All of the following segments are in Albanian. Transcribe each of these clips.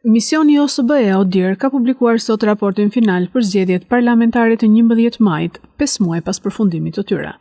Misioni i OSBE-ODIHR ka publikuar sot raportin final për zgjedhjet parlamentare të 11 majit, 5 muaj pas përfundimit të tyre.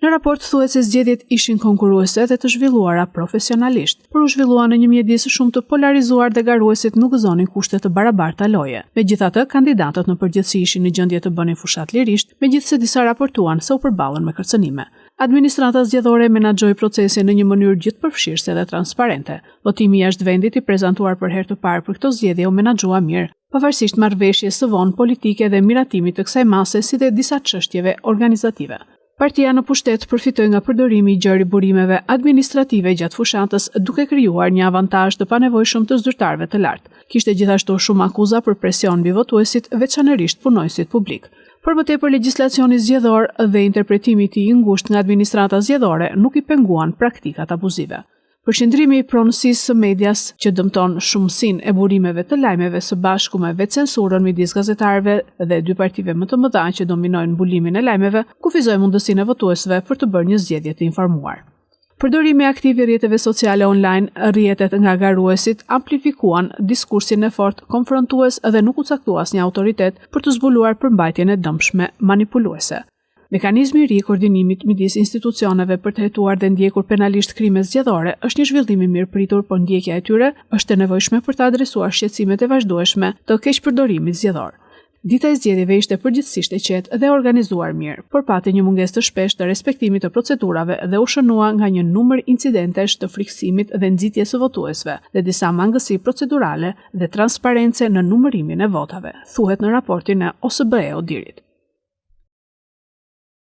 Në raport thuhet se zgjedhjet ishin konkurruese dhe të zhvilluara profesionalisht, por u zhvilluan në një mjedis shumë të polarizuar dhe garuesit nuk gëzonin kushte të barabarta loje. Megjithatë, kandidatët në përgjithësi ishin në gjendje të bënin fushatë lirisht, megjithëse disa raportuan se u përballën me kërcënime. Administrata zgjedhore menaxhoi procesin në një mënyrë gjithëpërfshirëse dhe transparente. Votimi jashtë vendit i prezantuar për herë të parë për këto zgjedhje u menaxhua mirë, pavarësisht marrëveshjes së vonë politike dhe miratimit të kësaj mase si dhe disa çështjeve organizative. Partia në pushtet përfitoi nga përdorimi i gjerë i burimeve administrative gjatë fushatës, duke krijuar një avantazh të panevojshëm të zyrtarëve të lartë. Kishte gjithashtu shumë akuza për presion mbi votuesit, veçanërisht punonjësit publikë. Për më tepër legjislacioni zgjedhor dhe interpretimi i tij i ngushtë nga administrata zgjedhore nuk i penguan praktikat abuzive. Përqendrimi i pronësisë së medias, që dëmton shumësinë e burimeve të lajmeve së bashku me vetëcensurën midis gazetarëve dhe dy partive më të mëdha që dominojnë mbulimin e lajmeve, kufizoi mundësinë e votuesve për të bërë një zgjedhje të informuar. Përdorimi aktiv i rrjeteve sociale online, rrjetet nga garuesit amplifikuan diskursin e fortë konfrontues dhe nuk u caktua asnjë autoritet për të zbuluar përmbajtjen e dëmshme manipuluese. Mekanizmi i ri i koordinimit midis institucioneve për të hetuar dhe ndjekur penalisht krime zgjedhore është një zhvillim i mirëpritur, por ndjekja e tyre është e nevojshme për të adresuar shqetësimet e vazhdueshme të keqpërdorimit zgjedhor. Dita e zgjedhjeve ishte përgjithësisht e qetë dhe e organizuar mirë, por pati një mungesë të shpeshtë të respektimit të procedurave dhe u shënua nga një numër incidentesh të frikësimit dhe nxitjes së votuesve dhe disa mangësi procedurale dhe transparence në numërimin e votave, thuhet në raportin e OSBE-ODIHR-it.